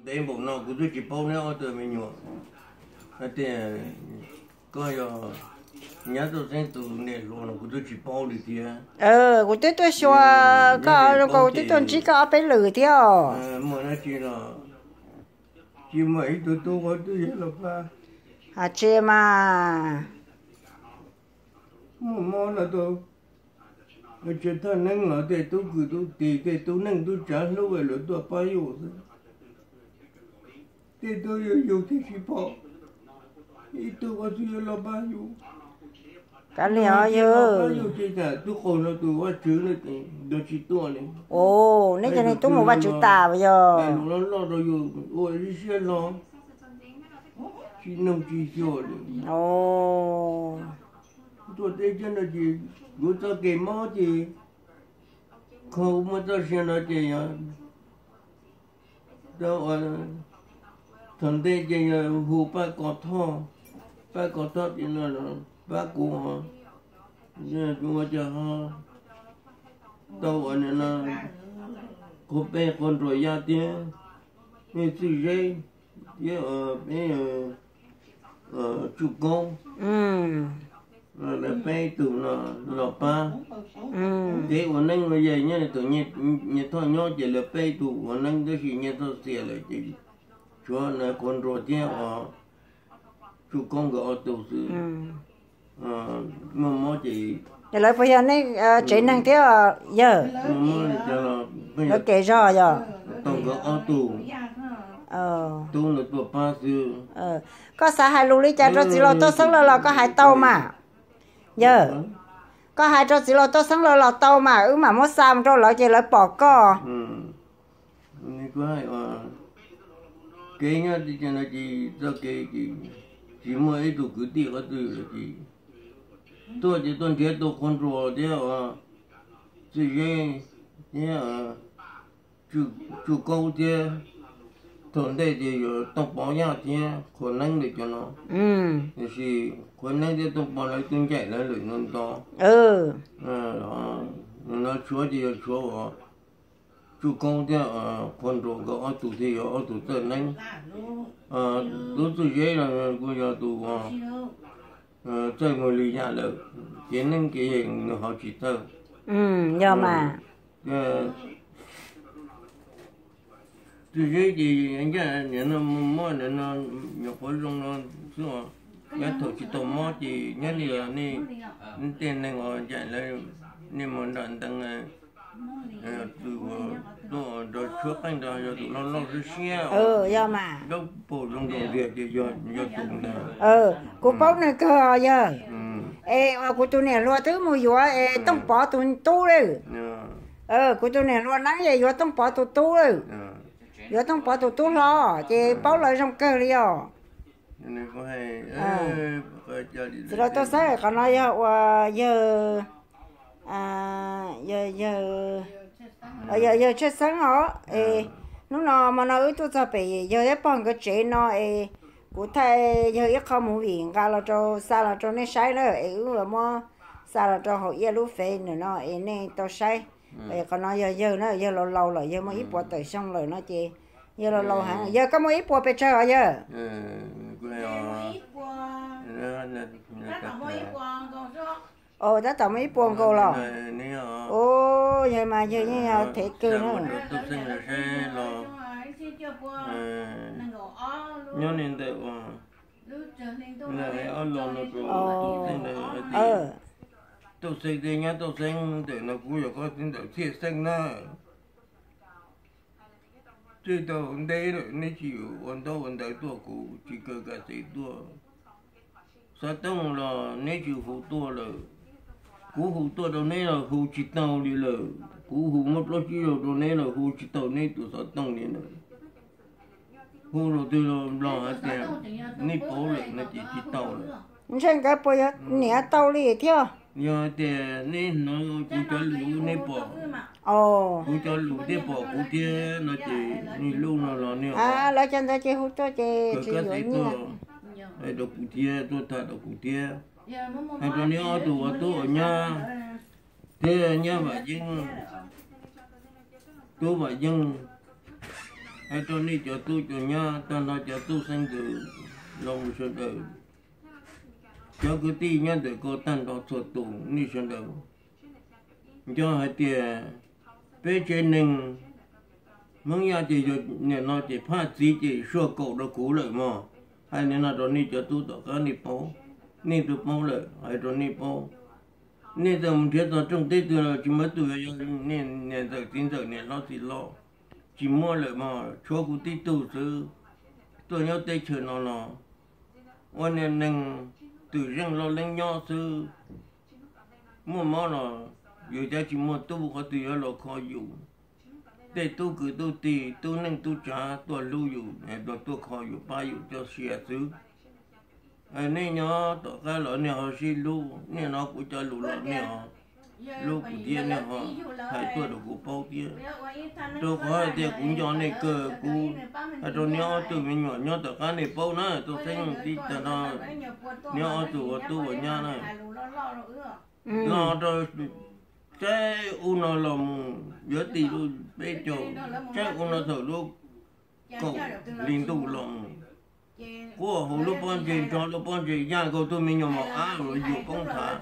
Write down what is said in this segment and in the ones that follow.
Ntev npaum no kuv twb tsis paub neb ob tug me nyuam. Hais tias koj yog nyab Txawj Xeeb tus niam hluas no kuv twb tsis paub li thiab. Kuv twb tuaj xyuas koj, kuv twb tuaj ntsib koj ob peb lwm thiab. Muaj dab tsi los tsis muaj ib tug tub ua twj ywm los pab. Hais tsis mas. Muaj mob no tau, tsis thaj neeb los tej tub kwv tub tij tej tub neej tub tsav hlub lawv tuaj pab yus xwb. Tej tub yug yug thiaj tsis pom, ib tug ua txwj yuav los pab yus. Kav liam os yawg. Pab yus ces cas tub qaug no tus vaj tswv no ces nrog tsis tuaj li. Neb cov neeg tub mus vaj tswv tas yog lus loj loj rau yus ua ib siab hlo, tsis noog tsis xyuas li. Tuaj teb chaws no ces kuv txoj kev mob ces kho muaj txoj sia no ces yog thaum ntej ces yog hu Paj Kos Thoj, Paj Kos Thoj ces no pab kuv, kuv ua cas ho tau ua no, qhua peb qhua nruas yaj thiab, peb Txwj Zeb thiab peb Tsuj Koob, lawv peb tug no los pab. Kev ua neeb ua yaig nyob li thaum Nyiaj Thoj nyob ces lawv peb tug ua neeb tab sis Nyiaj Thoj xiam lawm ces tshuav qhua nruas thiab Tsuj Koob nkawd ob tug xwb. Muaj mob ces lawv puas yog nej tsev neeg thiab yawg? Lawv kev zog yog tau nkawd ob tug tub no tuaj pab xwb. Koj xav hais lus li cas rau txiv laus Tooj Xeeb lawv los koj hais tau mas. Yawg, koj hais rau txiv laus Tooj Xeeb lawv los tau mas wb mam muab xa mus rau lawv ces lawv pom koj. Kev nyob teb chaws no ces txoj kev ces tsis muaj ib tug kwv tij qhov twg lawm ces tuaj ces tuaj nrhiav tus qhua nruas thiab Txwj Zeb thiab Tsuj Koob thiab thaum ntej ces yog Tooj Pov Yaj thiab Qhua Neeb li cov no. Tiam sis Qhua Neeb thiab Tooj Pov lawv twb ncaim lawv lwm no ntau. No tshuav ces yog tshuav Tsuj Koob thiab Qhua Nruas nkawd ob tug thiaj yog ob tug txawj neeb. Tub Txwj Zeb no kuj yog tus txawj mus li yam lawm, kev neeb kev yaig nws ho tsis txawj. Yog mas. Txwj Zeb ces ncaj nim no muaj nim no nyuam qhuav zoo no xwb os. Yav thaum tsis tau mob ces nyob li nej tej neeg uas ncaim lawv, nej mus nram ntees, tus tuaj nrog tshuab qeej nrog yog tus loj loj siab siab, yog mas, dawb paug zoo nkaus ntiag ces yog tus ntawd. Kuv paub nws kawg os yawg. Es uas kuv tus niam hluas twb mus yuav es Tooj Pov tus tub lawm. Kuv tus niam hluas Neeb es yuav Tooj Pov tus tub lawm. Yuav Tooj Pov tus tub hlob ces paub lawv zoo kawg li os. Txiv laus Tooj Xeeb, qhov no yog uas yawg, yawg, yawg Tshaj Xeeb os. Es hnub no hmo no wb tuaj txog pem yawg thiab pog nkawd tsev no es kuv thaij yawg ib qho movie nqa los rau, xa los rau nej saib na, es wb muab xa los rau hauv Iab lub Fev ntawm no es nej tau saib. Es qhov no yog yawg na, yawg laus laus lawm, yawg muaj ib puas tawm xyoo lawm no ces yawg laus laus heev. Yawg, koj muaj ib puas pes tsawg os yawg? Tab tom muaj ib puas nkaus los? Yawg mas yawg yeej yog thev kawg na. Nyob li ntawm Tooj Xeeb thiab nyab Tooj Xeeb ntawm no kuv yog koj txiv ntxawm Txhiaj Xeeb na. Txij thaum ntej lawm neb tsis ua ntaub ua ntawv tuaj, kuv tsis kaw kas xes tuaj. Xov tooj los neb tsis hu tuaj lawm. Kuv hu tuaj rau neb los hu tsis tau li lawm. Kuv hu muaj plaub tsib zaug rau neb los hu tsis tau neb tus xov tooj li lawm. Hu rau twg los nplog hais tias neb paub lawm no ces tsis tau lawm. Ntshe nkawd puas yog niam tau li thiab? Yog tias neb hnov kuv cov lus neb pom, kuv cov lus thiab pom kuv thiab no ces neb lub no los neb, lawv cov ntawd ces hu tuaj ces tsis yuav nyiaj rau kuv thiab, tuaj tham rau kuv thiab. Hais rau neb ob tug ua tub ua nyab thiab nyab Vam Yeeb, tub Vam Yeeb, Hais rau nej cov tub cov nyab tag nrho, cov tub xeeb ntxwv los mus sawv daws, cov kwv tij nyob ntawm ko tag nrho txhua tus, nej sawv daws nco hais tias peb tsev neeg Hmoob Yaj ces yog nim no ces phaj txiv ces suaj kaum rau kuv lawm mog. Hais li no rau nej cov tub tom qab nej paub, nej twb paub lawm, hais rau nej paub. Nej txawm mus nrhiav txog rooj teb twg los tsis muaj ib tug yog nej niam ntxawm txiv ntxawm niam hlob txiv hlob, tsis muaj lawm mog, tshuav kuv tib tug xwb tuaj nyob teb chaws no los ua niag neeg twm zeej loj leeb nyob xwb. Muaj mob los yus cov tsis muaj tub qhov twg yuav los kho yus. Tej tub kwv tub tij tub neej tub tsav tuaj hlub yus, tuaj kho yus pab yus coj sia xwb. Nej nyob tom qab los nej ho sib hlub, nej hnov kuv cov lus los nej ho hlub kuv thiab nej ho hais tuaj rau kuv paub thiab. Rau qhov hais tias kuv nco nej kawg, kuv hais rau nej ob tug me nyuam nyob tom qab nej paub na, tub xeeb tib tag no, nej ob tug ua tub ua nyab na. Los rau saib ub no los mus yuav tim lub peb caug, saib ub no thaum lub kaum hli ntuj los mus, quaj hauv lub pob ntseg, nrog lub pob ntseg yaj nkaus tug me nyuam mos ab uas yus poob thav.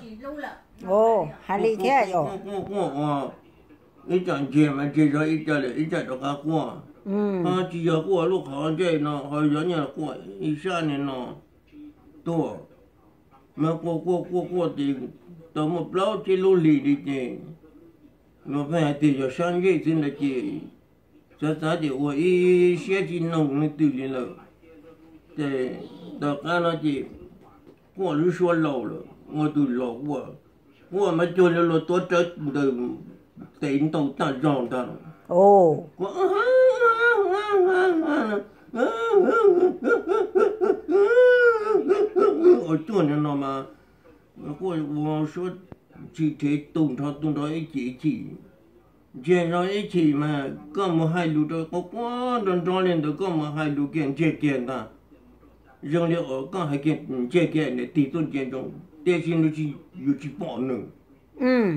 Hais li thiab yog quaj quaj quaj ua ib tsam ntsiag mas ntsiag zog ib tsam lawm ib tsam rov qab quaj. Ho tsis yog quaj lub qhov ntsej no, ho yog nyiaj quaj ib sab ni no tuaj. Mas quaj quaj quaj quaj ces tau muaj plaub tsib lub hlis li ces luag pheej hais tias yog sab ntsej xwb ntag ces xav xav ces ua ib siab tsis noog leej twg li lawm. Ces tom qab no ces quaj lub suab laus lawm, ua tus laus quaj, quaj mas cuag li luag tuav rawv ntawm tes ntaus tag zog ntag. Quaj ua cuag li no mas quaj ua suab tsis rhev tu nrho tu nrho ib chim ib chim. Ntsiag zog ib chim mas koj mus hais lus rau quaj quaj nrov nrov li ntawd, koj mus hais lus kiag ntsiag kiag ntag. Zoo li uas koj hais kiag ntsiag kiag niam tig tuaj ntsia ntsoov, tiam sis nws tsis, yus tsis pom nws,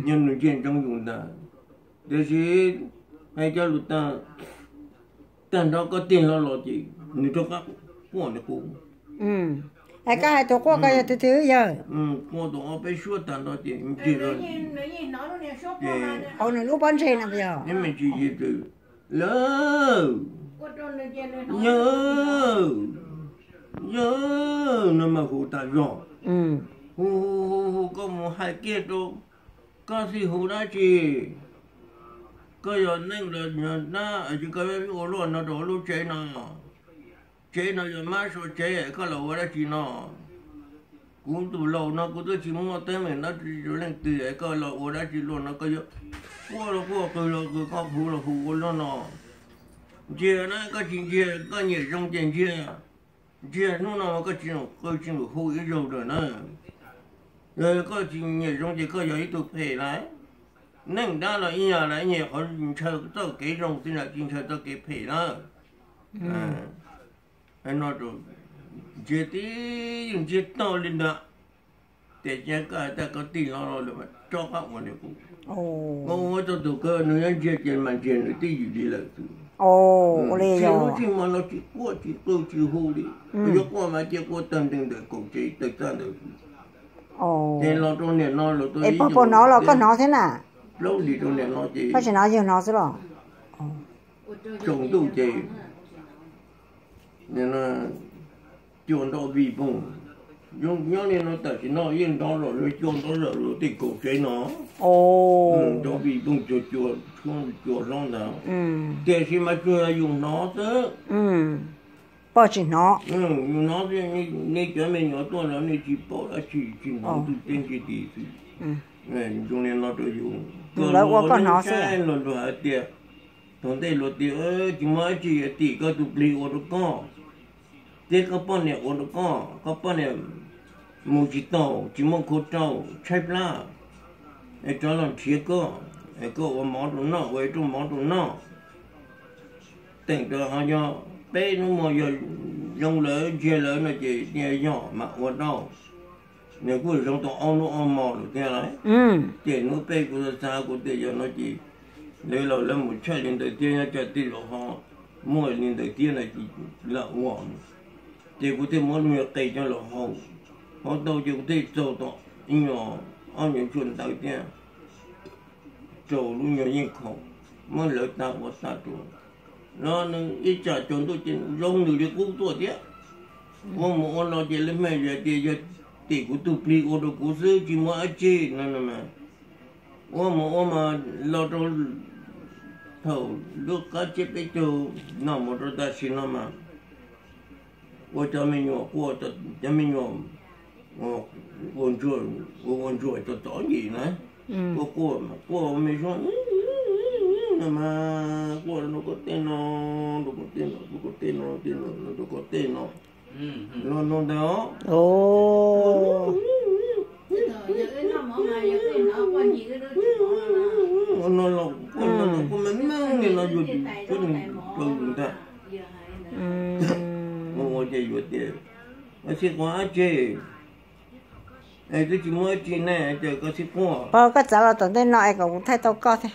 yog nws ntsia ntsoov yus ntag. Tiam sis hais cov lus tag, tag nrho koj tig hlo los ces nws rov qab quaj nws qub. Es koj hais tus quaj ko yog tus twg yawg? Quaj tus ob peb suab tag nrho ces ntsiag zog. Ces hauv nws lub pob ntseg no yog neb me ntsis yig tws, lawm, yawg, yawg no mas hu tas zog. Hu hu hu hu, koj mus hais kiag rau koj xij hu dab tsi? Koj yog neeg los nab, koj ua luaj no rau lub tsev no, tsev no yog mab sua tsev, koj los ua dab tsi no? Kuv tus laus no kuv twb tsis muaj teeb meem dab tsi rau leej twg, koj los ua dab tsi luaj no? Koj yuav quaj los quaj, qw los qw, koj hu los hu ua luaj no. Ntsiag na, koj tsis ntsiag, koj nyiam zoo ces ntsiag. Ntsiag hnub no koj tsis qw tsis hu ib zaug lawm na. Koj tsis nyiam zoo ces koj yog ib tug phem lawm. Neeg dab los ib yam lawm, nyiam qhov ntshaw txoj kev zoo xwb na, tsis ntshaw txoj kev phem na. No, ntsiag tib yeej ntsiag tag li ntawd. Tiam sis koj hais tias koj tig hlo los lawm mas rov qab ua li qub. Koj ua txog tus kawg nws yuav ntsiag ces mas ntsiag nws twb yim li lawm xwb. Tsis hnub tsis hmo no tsis quaj tsis qw tsis hu li. Yuav quaj mas cia quaj tag nteeg ntawm kaum tsev tawg txaj ntawd xwb. Ces los rau niam no los tau ib puas hnov los koj hnov thiab na? Plaub hlis rau niam no ces tsis hnov, yawg hnov xwb los? Tsaus ntuj ces cua nrov vij voog. Nyob li no tam sim no yeej nrov los, cua nrov zawm luag tej kaum tsev no. Nrov vij voog cua, cua, cua hlob ntag. Tiam sis mas tsuas yog yus hnov xwb. Pog tsis hnov. Yus hnov, nej cov me nyuam tuaj los nej tsis paub dab tsi, tsis hnov ntuj teb ntiaj teb xwb. Zoo li no rau yus, lawv ua koj hnov xwb. Luag hais tias thaum ntej luag tias tsis muaj dab tsi yuav tim koj tus plig ua rau koj, thiab koj poj niam ua rau koj, koj poj niam mus tsis tau, tsis muaj khau rau, tshaib plab, es rov los nrhiav koj, es koj ua mov rau noj, ua ib rooj mov rau noj. Teem rau ho yog peb hnub muaj yog zoo lawm ntsiag lawm no ces yog mas ua rau. Nws kuj zoo tau ob hnub ob hmo lawm thiab lauj. Ces hnub peb kuv xav xav kuv tias yog no ces lawv los lawv mus tshaj li ntawd thiab, nyob tsam tej zaum ho muaj li ntawd thiab no ces lam ua. Ces kuv thiaj muab me nyuam qe coj los haus, haus tau ces kuv thiaj txaug tau ib nyuag ob nyuag ntsuag ntawv thiab rau lub nyuag yeej khaum, muab hlawv tag ua tag rau. No nws ib tsam tsaus ntuj ces zoo nws li qub tuaj thiab. Ua mus ua los ces lawv hais tias yog tim kuv tus plig ua rau kuv xwb tsis muaj dab tsi no no mas. Ua mus ua mas los rau thaum lub qab tsiab peb caug no mus rau tam sim no mas ua cov me nyuam quaj, cov me nyuam ua ntsuag, ua ntsuag txom txom nyem na. Quaj quaj quaj me suab no mas quaj rau ko tej no, rau ko tej no, rau ko tej no, tej no, rau ko tej no, no no ntawd os. No los quaj no los quaj me me li no yus tsis tshua rau yus ntag. Ua ua ces yuav tias, koj sib quaj dab tsi? Es twb tsis muaj dab tsi ne, ces koj sib quaj. Pog, koj txav los tom ntej no es kom kuv thaij tau koj thiab.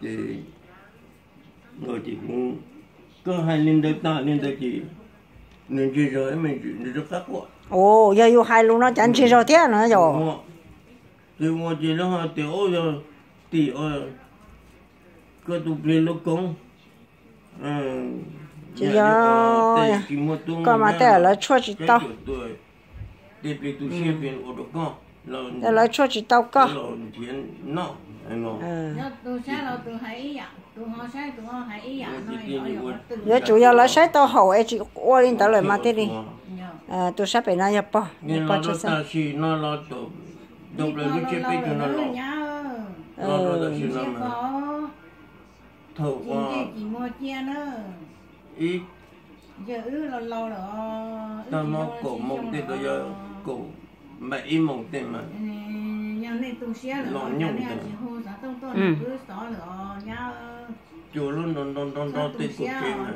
Ces koj hais li ntawd tag li ntawd ces nws ntseg zog, nws rov qab quaj. Yog yus hais lus no cas ntseg zog thiab no yom? Ces ua ces lawv hais tias, o, yog tim koj tus plig lub koob, tsis yog, koj mas tej lawv tshuaj tsis tau, tej plig tu siab plig ua rau koj, lawv tshuaj tsis tau koj. Yuav tsum yog lawv saib tau haum es tsis ua li ntawd lawm mas thiaj li. Tus sab pem no yog pog, yog pog tsis xav. Ib tag hmo kaum moos tej tau yog kaum npaim ib moos tej mas los nyooj ntawd. Cua lub nrov nrov nrov tej kaum tsev mas.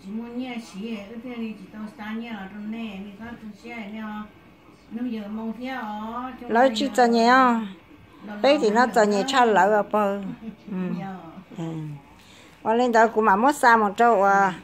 Tsis muaj nyiaj siv wb thiaj li tsis tau xa nyiaj los rau nej, nej txhob tu siab, nej hnub yawg moo thiab os. Lawv tsis txom nyem os, peb tim no txom nyem tshaj lawv pog. Ua li ntawd kuv mam muab xa mus rau uas